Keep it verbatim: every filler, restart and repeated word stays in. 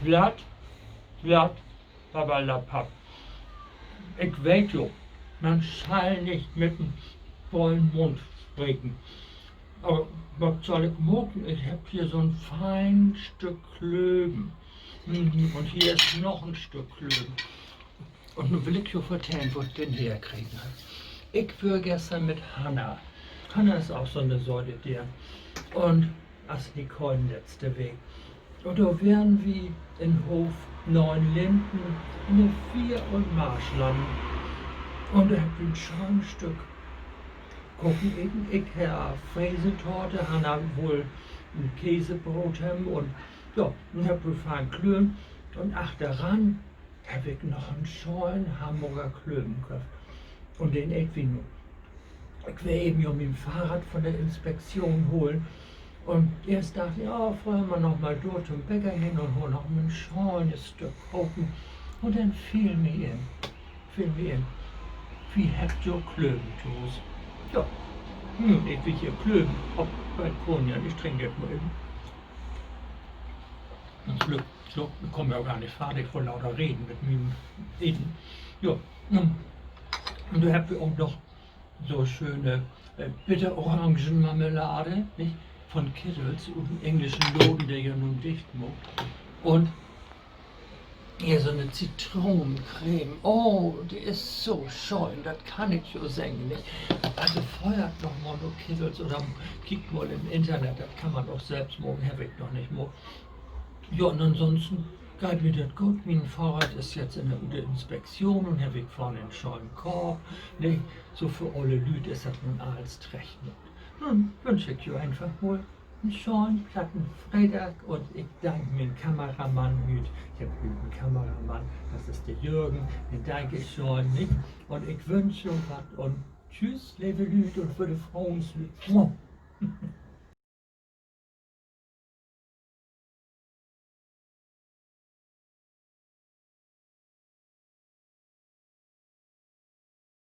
Platt, platt, papperlapapp. Ik weet jo, man schall nich mit en vollen Mund spreken. Aver wat schall ik maken? Ik hebb hier so'n fein Stück Klöben. Mhm, un hier is noch en Stück Klöben. Un nu will ik jo vertellen, wo ik den herkregen heff. Ik wöör gestern mit Hanna, Hanna is ok so'ne Säudedeern, un as Nicole letzte Week. Un dor weren wi in Hof Neun Linden in de Veer- un Marschlannen. Un dor hebbt wi en schöön Stück Koken eten. Ik harr Freesetorte, Hanna wull en Käsebroot hebben un, ja, un hebbt wi fein klöven. Un achteran heff ik noch en schönen Hamborger Klöben köfft. Un den eet wi nu. Ik weer even jo mien Fahrrad von de Inspektion holen. Un eerst dacht ik, ja, föhr man noch mal dor to'n Bäcker hen un hool noch mal en schönes Stück Koken. Un denn fiel mi in, fiel mi in, wi hebbt jo Klöben to Huus. Ja, nu eet wi hier Klöben op Balkonien. Ik drink dat mal even. Glück, so, ik kaam ja gor nich fardig vör lauter Reden mit mien Eten. Jo, un, un dor hebbt wi ok noch so schöne, äh, Bitterorangenmarmelade, nich? Von Kittels, ut den engelschen Laden, de ja nu dicht maakt. Un hier so'ne Zitronencreme. Oh, de is so schöön, dat kann ik jo seggen, nich? Also föhrt noch mal na Kittels oder kiekt mal in't Internet, dat kann man ok sülvst maken, heff ik noch nich maakt. Ja, un ansonsten geiht mi dat goot. Mien Fahrrad is jetzt in de, ut de Inspektion un heff ik vörn en schönen Korf, ne? So för ole Lüüd is dat nu allens trecht maakt. Nu wünsch ik jo eenfach mal en schönen platten Freedag un ik dank mien Kameramann hüüt. Ik heff hüüt en Kameramann, dat is de Jürgen. Den dank ik schöön, nich? Un ik wünsch jo wat un tschüüs, leve Lüüd, un för de Froonslüüd.